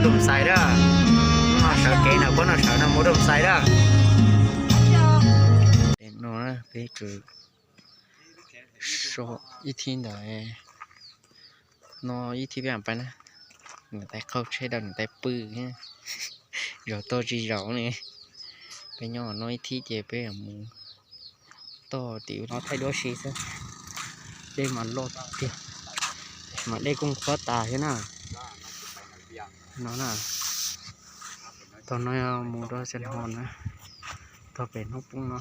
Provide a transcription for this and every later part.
Rub Xais dab. Sawv kev no puab no sawv no mus Rub Xais dab. No peb tsuas so ib thib ntawd, no ib thib peb pais na, niam tais qaug tsheb rau niam tais pw, zaum toj tsis zaum ne. Peb nyob no ib thib ces peb mus toj tim no thaij duab si xwb. Dej mas loj tiag, mas dej kuj qhuav tas thiab na. No na, tog no mus rau Xeev Hos na, tog pem hnub poob no.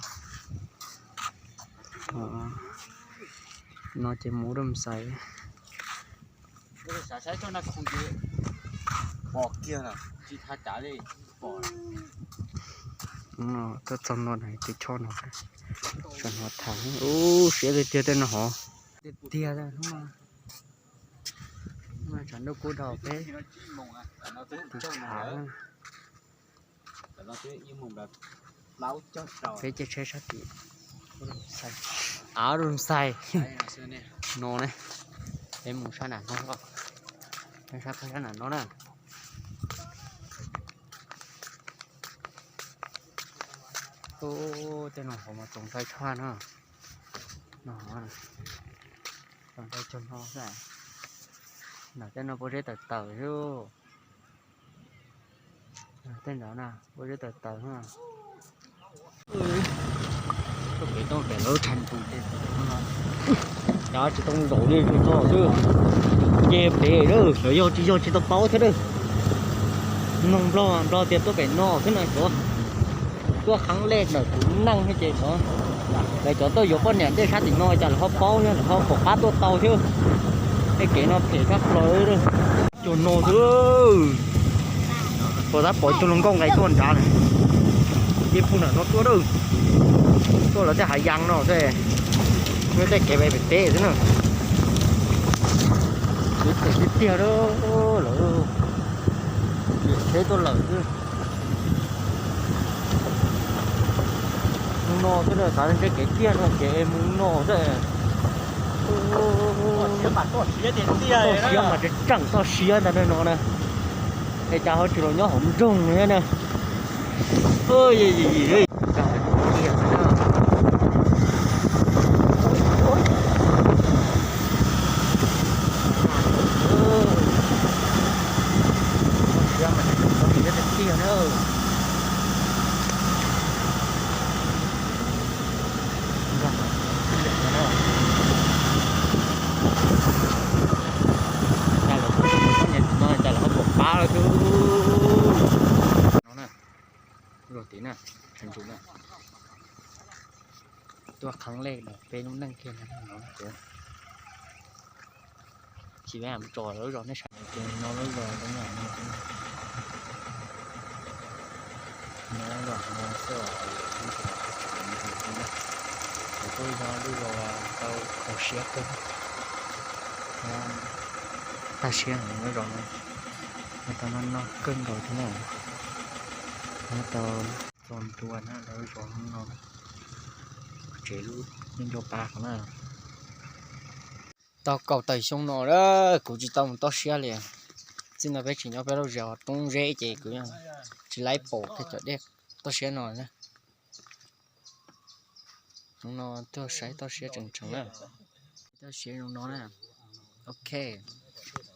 No ces mus Rub Xais. Tuaj txog no tus choj no, Xeev Hos tham, ub siab tiag tiag tej no hov. Tiag tiag hnub no, tshav ntuj kub dhau peb tus tshav. Peb caij tsheb sab tim, av Rub Xais no ne, peb mus sab nram no, peb sab sab nram no na. Ub, tej no hov mas txaus ntshai tshaj na. No, txaus ntshai tshaj no xwb. Ntawm tej no pob zeb tawm tawm xwb. Tej ntawd na pob zeb tawm tawm. Tuaj pem toj pem lawv tshaj tus, cov tsis tau zaum li txog xwb. Ces pem lawv yog tsis yog tsis tau paub thiab. Noog Nplog, Nplog tias tuaj pem no xwb na cov, tuaj qhov lej ntawm kuv neej thiab ces cov, lawv cov tuaj yuav poj niam ntej sab tim no cas lawv ho paub thiab lawv ho pom qab tuaj tau thiab. Tej kev no phem tshaj plaws. Cov no xwb, puas tab pom cov hluas nkauj nqis tuaj nrad na. Ces phooj ywg no tuaj, tuaj lawv tej hav yas no xwb, tej kev pem pem teb xwb na. Kev phem tiag tiag lawm, lawv tsheb tuaj lawm xwb. Mus no xwb na, xav ntshe kev tiag no ces mus no xwb. Toj siab mas tseem tseem toj siab ntag no na. Es cas ho tsis los nyob hauv nroog thiab na. Toj siab mas tseem toj siab tiag tiag na. Cas lawv, no cas lawv ho pom qab lawm xwb. No na, luag tid na, tshav ntuj na. Tuaj qhov lej ntawm peb lub neej kiag no. Tsis peb mus tso lawv zos nej saib, no lawv zos no, no lawv zos no xwb os. Kuv tuaj zos lub zos tau kho siab kawg, tag siab heev lawv zos no. Tau no no kawg nkaus thiab na. Tau txog ntua na lawv zos no, tsev lub nyob ncua pa qhov na. Tau kaum tawm xyoo no kuv tsis tau mus toj siab li. Txij no peb tsis nyob peb lub zos roob zeb ces kuv tsis laib pom kiag cov dej toj siab no na. Hnub no tuaj saib toj siab tseem tseem na. Toj siab zoo no na. Ok.